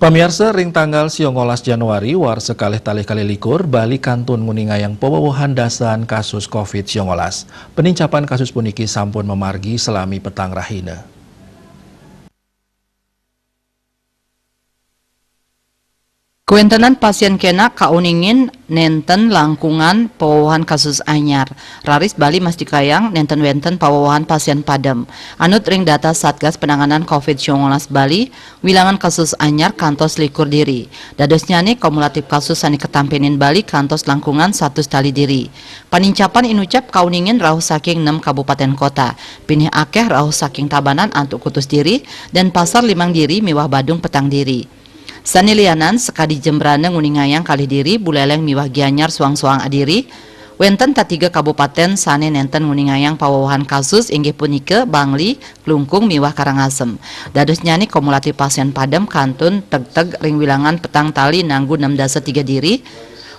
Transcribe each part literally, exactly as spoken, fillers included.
Pamiarsa, ring tanggal siongolas Januari, warsa kalih talih kalih likur, Bali kantun nguningayang pawewehan dasan kasus covid siongolas. Penincapan kasus puniki sampun mamargi salami petang rahina. Kawentenan pasien kenak kauningin nenten langkungan pawewehan kasus anyar. Raris Bali mastikayang nenten wenten pawewehan pasien padem. Anut ring data Satgas Penanganan covid siongolas Bali, wilangan kasus anyar kantos likur diri. Dadosnyane kumulatif kasus sane katampenin Bali kantos langkungan satus tali diri. Panincapan inucap kauningin rauh saking nem kabupaten kota. Pinih akeh rauh saking Tabanan antuk kutus diri, Denpasar limang diri miwah Badung petang diri. Sane lianan sakadi Jembrana nguningayang kalih diri, Buleleng miwah Gianyar soang-soang adiri. Wenten tatiga kabupaten sane nenten nguningayang pawewehan kasus, inggih punika Bangli, Klungkung miwah Karangasem. Dadosnyane kumulatif pasien padem kantun tegteg ring wilangan petang tali nanggu nem dasa tiga diri.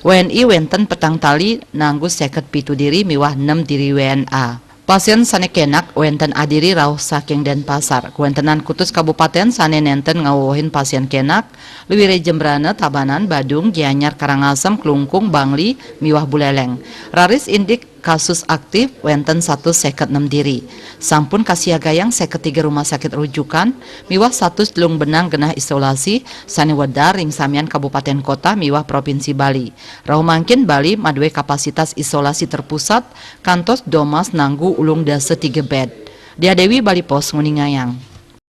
W N I wenten petang tali nanggu seket pitu diri miwah nem diri W N A. Pasien sane kenak wenten adiri rauh saking Denpasar. Kawentenan kutus kabupaten sane nenten ngawewehin pasien kenak, luire Jembrana, Tabanan, Badung, Gianyar, Karangasem, Klungkung, Bangli, miwah Buleleng. Raris indik kasus aktif wenten satus seket nem diri. Sampun kasiagayang seket tiga rumah sakit rujukan miwah satus telung benang genah isolasi sane wedar ring samian kabupaten kota miwah provinsi Bali. Rauh mangkin Bali madue kapasitas isolasi terpusat kantos domas nanggu ulung dasa tiga bed. Dia Dewi, Bali Post, nguningayang.